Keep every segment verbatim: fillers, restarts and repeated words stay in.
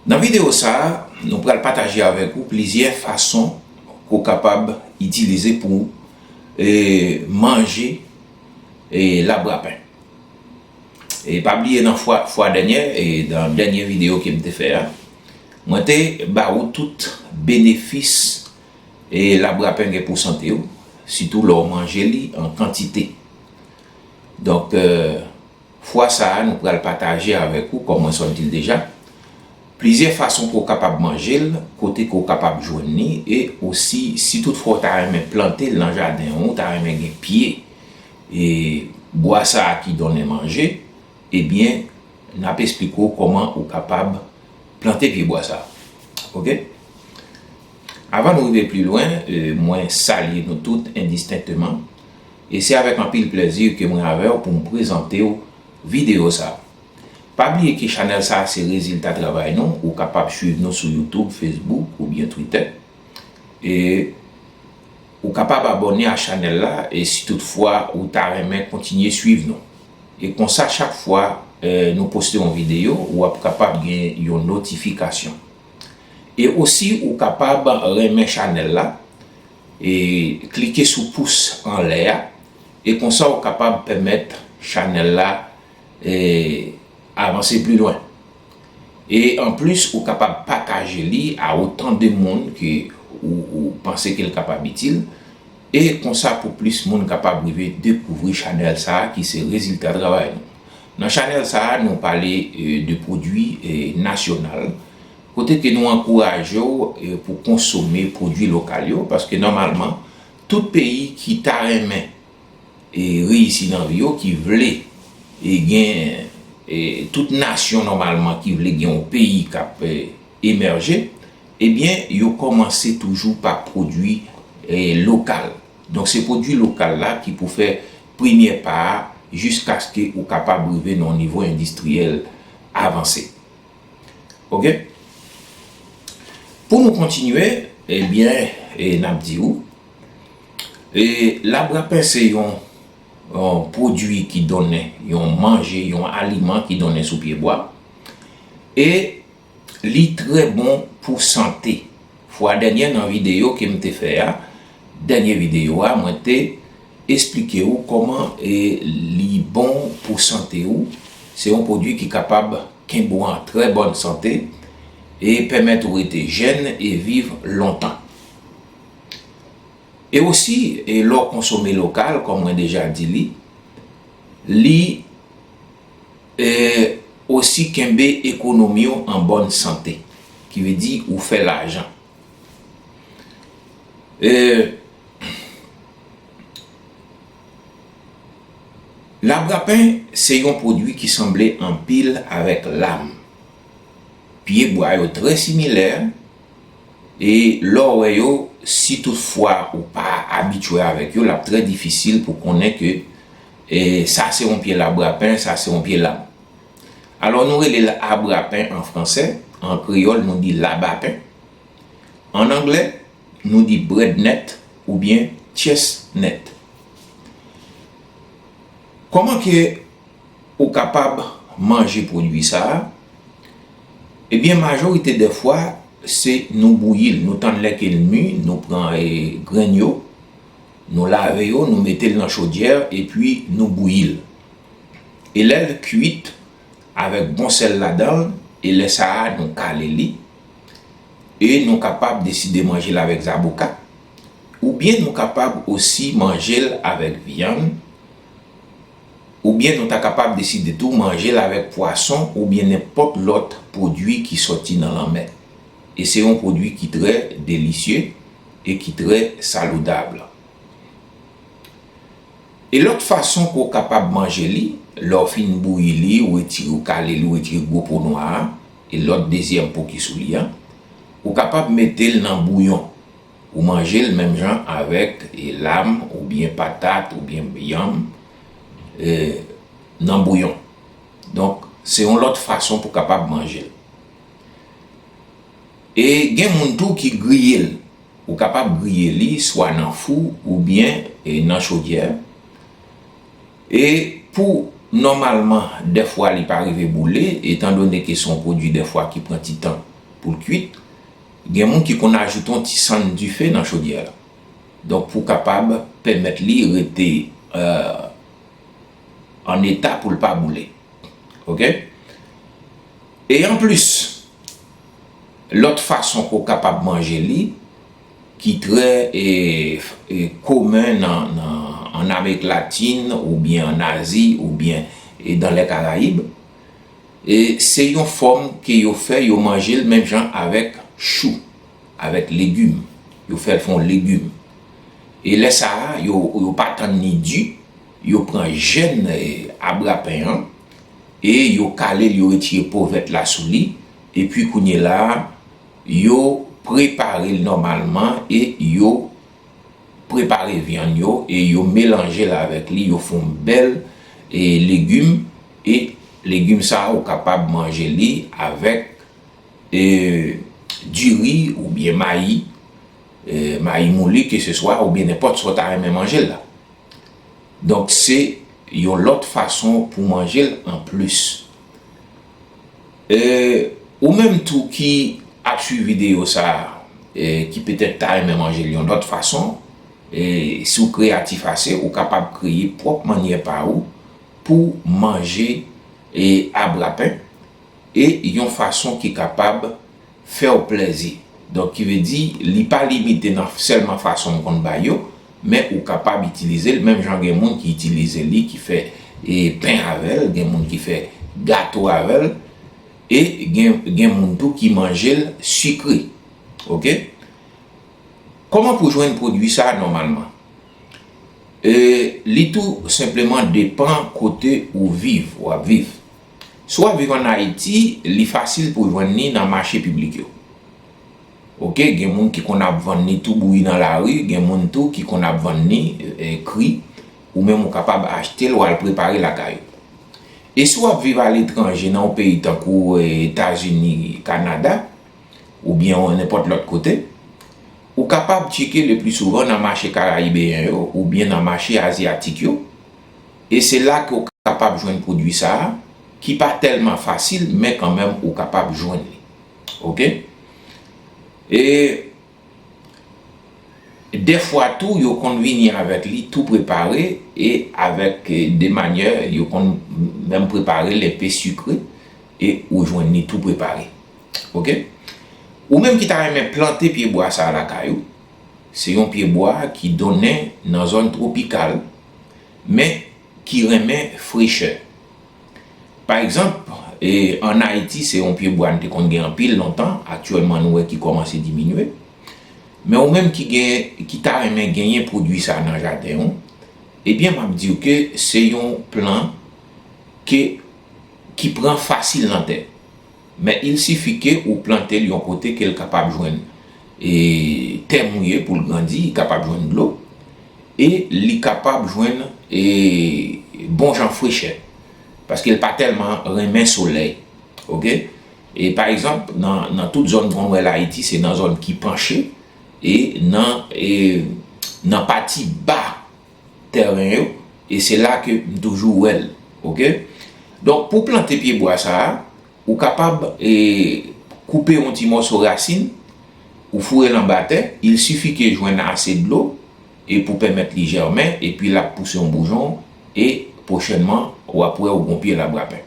Nan videyo sa a, nou pral pataje avèk ou plizyè fason ke w kapab itilize pou, e, manje, e, labrapen. E pa bliye nan fwa, fwa dènyè, e nan dènye videyo ke m te fè a, mwen te ba ou tout benefis, e, labrapen gen pou sante w, sitou lè w manje li an kantite. Donk, e, fwa sa a, nou pral pataje avèk ou, kòm mwen sot di l deja, plizyè fason ke w kapab manje l, kote ke w kapab jwenn li, e osi, si toutfwa w ta renmen plante l nan jaden w, ou ta renmen gen pye, e, bwa sa a ki donnen manje, ebyen, n ap esplike w kòman ou kapab plante pye bwa sa a. Oke? Avan nou rive pi lwen, e, mwen salye nou tout endistenkteman. E se avèk anpil plèzi ke mwen avè w pou m prezante w videyo sa a. Pa bliye ke chanèl sa a se rezilta travay nou. Ou kapab swiv nou sou YouTube, Facebook oubyen Twitter. E ou kapab abòne a chanèl la, e si toutfwa ou ta renmen kontinye swiv nou. E konsa, chak fwa, e, nou poste yon videyo, w ap kapab gen yon notifikasyon. E osi, ou kapab renmen chanèl la, e klike sou pous anlè a, e konsa w kapab pèmèt chanèl la, e, avanse pi lwen. E anplis, ou kapab pataje li a otan de moun ke ou, ou panse ke l kapab itil, e konsa pou plis moun kapab rive dekouvri chanèl sa a ki se rezilta travay nou. Nan chanèl sa a, nou pale, e, de pwodui, e, nasyonal, kote ke nou ankouraje w, e, pou konsome pwodui lokal yo, paske nòmalman, tout peyi ki ta renmen, e, reyisi nan vi yo, ki vle, e, gen, e, tout nasyon nòmalman ki vle gen yon peyi k ap, e, emèje, ebyen, yo kòmanse toujou pa pwodui, e, lokal. Donk, se pwodui lokal la ki pou fè premyè pa a jiskaske ou kapab rive nan yon nivo endistriyèl avanse. Oke? Pou nou kontinye, ebyen, e, n ap di ou, e, labrapen se yon, yon pwodui ki donnen, yon manje, yon aliman ki donnen sou pyebwa. E li trè bon pou sante. Fwa dènyè nan videyo ke m te fè a, dènye videyo a, mwen te esplike ou kòman, e, li bon pou sante ou. Se yon pwodui ki kapab kenbe w an trè bòn sante e pèmèt ou rete jèn e viv lontan. E osi, e lè w konsome lokal, kòm mwen deja di li, li, e, osi kenbe ekonomi w an bòn sante, ki vle di ou fè lajan. E, labrapen se yon pwodui ki sanble anpil avèk lam. Pyebwa yo trè similè, e lè w wè yo, si toutfwa ou pa abitye avèk yo, l ap trè difisil pou konnen ke, e, sa se yon pye labrapen, sa se yon pye lam. Alò, nou rele l abrapen an fransè, an kreyòl, nou di labapen. An anglè, nou di breadnut oubyen chestnut. Kòman ke ou kapab manje pwodui sa a? Ebyen, majorite dè fwa, se nou bouyi l. Nou tann lè ke l mi, nou pran, e, grenn yo, nou lave yo, nou mete l nan chodyè, epi nou bouyi l. E lè l kuit, avèk bon sèl ladan l, e lè sa a, nou kale li, e nou kapab deside manje l avèk zaboka, oubyen nou kapab osi manje l avèk vyann, oubyen nou ta kapab deside tou manje l avèk pwason oubyen nenpòt lòt pwodui ki sòti nan lanmè. E se yon pwodui ki trè delisye e ki trè salidab. E lòt fason ke w kapab manje li, lè w fin bouyi li, ou retire, ou kale li, ou retire gwo po nwa a, e lòt dezyèm po ki sou li a, ou kapab mete l nan bouyon. Ou manje l menm jan avèk, e, lam, oubyen patat, oubyen yanm, e, nan bouyon. Donk, se yon lòt fason pou w kapab manje l. E gen moun tou ki griye l. Ou kapab griye li swa nan fou oubyen, e, nan chodyè. E pou nòmalman, dèfwa li pa rive boule, etandone ke se yon pwodui dèfwa ki pran ti tan pou l kwit. Gen moun ki konn ajoute yon ti sann dife nan chodyè la. Donk, pou kapab pèmèt li rete, euh, an eta pou l pa boule. Oke? E anplis, lòt fason ke w kapab manje li, ki trè, e, e, komen nan, nan, ann Amerik Latin, oubyen ann Azi, oubyen, e, dans les Caraïbes, e se yon fòm ke yo fè, yo manje l menm jan avèk chou, avèk legim. Yo fè l fè yon legim. E lè sa a, yo, yo pa tann li di, yo pran jèn, e, abrapen an, e yo kale l, yo retire po vèt la sou li, epi kounye la a, yo prepare l nòmalman e yo prepare vyann yo e yo melanje l avèk li, yo fè yon bèl, e, legim, e legim sa a, ou kapab manje li avèk, e, diri oubyen mayi, e, mayi mouli, keseswa, oubyen nenpòt sa w ta renmen manje l la. Donk, se yon lòt fason pou manje l anplis. E, ou menm tou ki ap swiv videyo sa a, e, ki petèt ta renmen manje l yon lòt fason, e, si w kreyatif ase, ou kapab kreye pwòp mannyè pa ou pou manje, e, abrapen, e yon fason ki kapab fè w plèzi. Donk, ki vle di, li pa limite nan sèlman fason m konn bay yo, men ou kapab itilize l, menm jan gen moun ki itilize li, ki fè, e, pen avè l, gen moun ki fè gato avè l, e gen, gen moun tou ki manje l sikre. Oke? Kòman pou jwenn pwodui sa a nòmalman? E, li tou senpleman depann kote ou viv, w ap viv. Si w ap viv ann Ayiti, li fasil pou w jwenn li nan mache piblik yo. Oke, gen moun ki konn ap vann li tou bouyi nan lari, gen moun tou ki konn ap vann li, e, kri, ou menm ou kapab achte l, w al prepare lakay ou. E si w ap viv aletranje, nan yon peyi tankou, e, Etazini, Kanada, oubyen nenpòt lòt kote, ou kapab tcheke le pli souvan nan mache karayibeyen yo oubyen nan mache azyatik yo, e se la ke w kapab jwenn pwodui sa a, ki pa tèlman fasil, men kanmenm ou kapab jwenn li. Oke? E dèfwa tou, yo konn vini avèk li tou prepare e avèk, e, de manyè, yo konn menm prepare l enpe sikre e ou jwenn li tou prepare. Oke? Ou menm ki ta renmen plante pyebwa sa a lakay ou, se yon pyebwa ki donnen nan zòn twopikal, men ki renmen frechè. Pa egzanp, e, ann Ayiti, se yon pyebwa n te konn gen anpil lontan, aktyèlman nou wè ki kòmanse diminye. Men ou menm ki gen, ki ta renmen genyen pwodui sa nan jaden ou, ebyen, m ap di w ke se yon plan ke, ki pran fasil nan tè. Men il sifi ke ou plante l yon kote ke l kapab jwenn, e, tè mouye pou l grandi, li kapab jwenn dlo, e li kapab jwenn, e, bon jan frechè, paske l pa tèlman renmen solèy. Oke? E pa egzanp, nan, nan tout zòn konn wè l Ayiti, se nan zòn ki panche, e nan, e nan pati ba tèren yo, e se la ke m toujou wè l. Oke? Donk, pou plante pyebwa sa a, ou kapab, e, koupe yon ti mòso rasin, ou foure l anba tè, il sifi ke jwenn ase dlo, e pou pèmèt li jèmen, epi l ap pouse yon boujon, e pwochènman, w ap wè ou gon pye labrapen.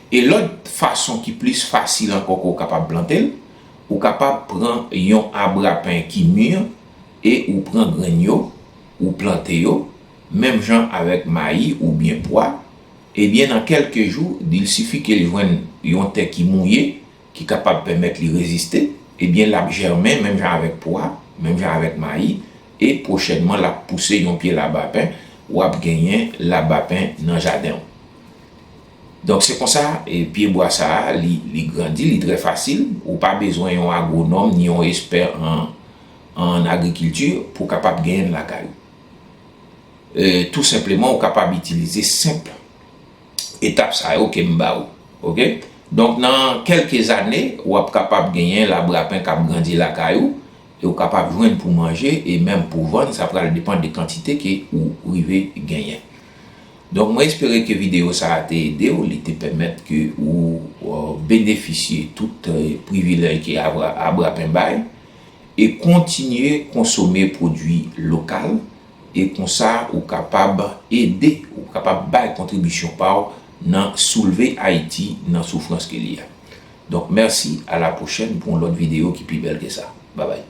E lòt fason ki plis fasil ankò ke w kapab plante l, ou kapab pran yon abrapen ki mi, e ou pran grenn yo, ou plante yo, menm jan avèk mayi oubyen pwa, ebyen, nan kèlke jou, il sifi ke l jwenn yon tè ki mouye, ki kapab pèmèt li reziste, ebyen, l ap jèmen, menm jan avèk pwa, menm jan avèk mayi, e pwochènman, l ap pouse yon pye labapen, w ap genyen labapen nan jaden w. Donk, se konsa, e, pyebwa sa a, li, li grandi, li trè fasil, ou pa bezwen yon agwonòm ni yon espè an, an agrikilti pou w kapab genyen l lakay ou. E, tou senpleman, ou kapab itilize senp etap sa yo ke m ba ou. Oke? Donk, nan kèlke zane, w ap kapab genyen labrapen k ap grandi lakay ou, e w kapab jwenn pou manje, e menm pou vann, sa pral depann de kantite ke ou rive genyen. Donk, mwen espere ke videyo sa a te ede w, li te pèmèt ke ou, ou benefisye tout, eh, privilèj ke Abra-, Abrapen bay, e kontinye konsome pwodui lokal, e konsa ou kapab ede, ou kapab bay kontribisyon pa w nan soulve Ayiti nan soufrans ke li a. Donk, mèsi, a la pwochèn pou yon lòt videyo ki pi bèl ke sa. Babay.